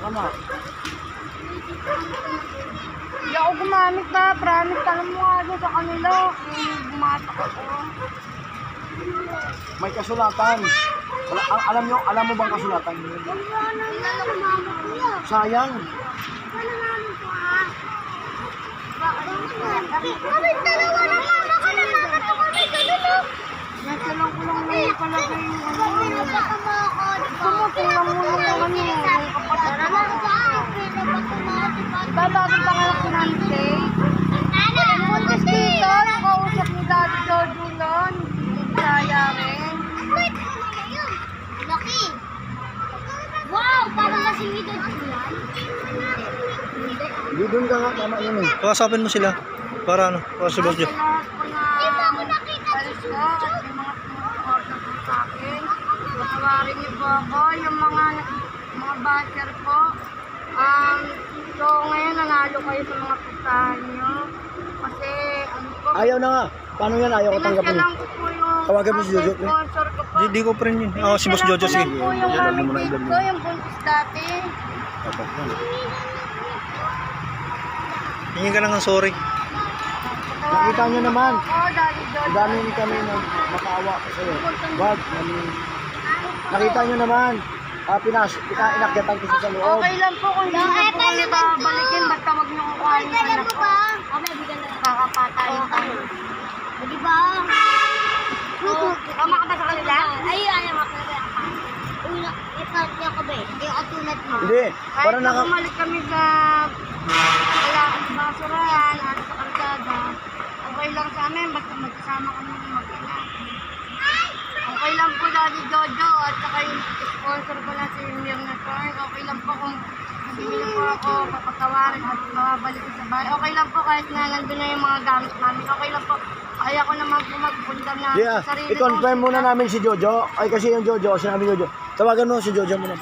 Masama. Hindi ako gumamit na. Promise, tanong mo nga doon sa kanila kung bumatak ako. May kasulatan. Wala, alam nyo, alam mo bang kasulatan yun? Wala na lang mama ko yan. Sayang. Wala namin to ah. Kami dalawa na mama ko, nakakato kami ganun oh. Nasa lang ko lang naman palagay yung ano. Pinabato mo ako, di ba? Gusto mo, tingnan mo yung ano, yung kapatid Tara ko. na. Pinabato mo ako, di ba? Ba, bago pa nga si Mami Kay. Buntis dito, nakausap ni Daddy Jojo nun. Kaya rin. Wait, ano yun? Laki. Wow, parang kasing edad ko yan. Hindi. Hindi doon ka nga, tama yun eh. Kausapin mo sila. Para ano, para si Boss Sa Joe. lahat po na Hindi pa ako nakita si alis ko at yung mga sumusuporta po sa akin. Patawarin niyo po ako, yung mga basher po. So ngayon nanalo kayo sa mga pustahan niyo. Kasi ano po, Ayaw na nga. Paano yan? Ayaw ko tanggapin. pinasyalan ko po yung Tawagan mo si Jojo, pre. sponsor ko po. Di, di ko friend yun. Oh, si Boss Jojo, sige. Pinasyalan ko lang po yung Yan, mami mo na, Kate i-vlog mo ko, yung buntis dati. Dapat yan. Hingin ka lang ng sorry. Patawarin Nakita niyo niyo naman. po ako, Daddy Jojo. Ang dami ni kami na makaawa ko sa'yo. Wag, namin. Nakita nyo naman. Ah, inakyatan ko siya sa loob. Okay lang po kung hindi Eh, na po paano kayo ba to? babalikin. Basta wag niyo kukuhanin yung Kailan anak mo ko. ba? Okay, bigyan na. Kakapatayin tayo. Di ba? Oh, tama ka ba sa kanila? Ay, ayaw ako. Una, iparte ako ba eh. Hindi ako tulad mo. Hindi. Kahit Para na naka... bumalik kami sa wala basurahan at sa kalsada, okay lang sa amin basta magkasama kami ng mag-ina. Okay lang po, Daddy Jojo, at saka yung sponsor ko na si Mirna Fern. Okay lang po kung hindi niyo po ako papatawarin at mababalik ko sa bahay. Okay lang po kahit na nandun na yung mga gamit namin. Okay lang po. Kaya ko naman po magpunta na Yeah, sarili i-confirm kong muna namin si Jojo. Ay, kasi yung Jojo, sinabi Jojo. Tawagan mo si Jojo muna.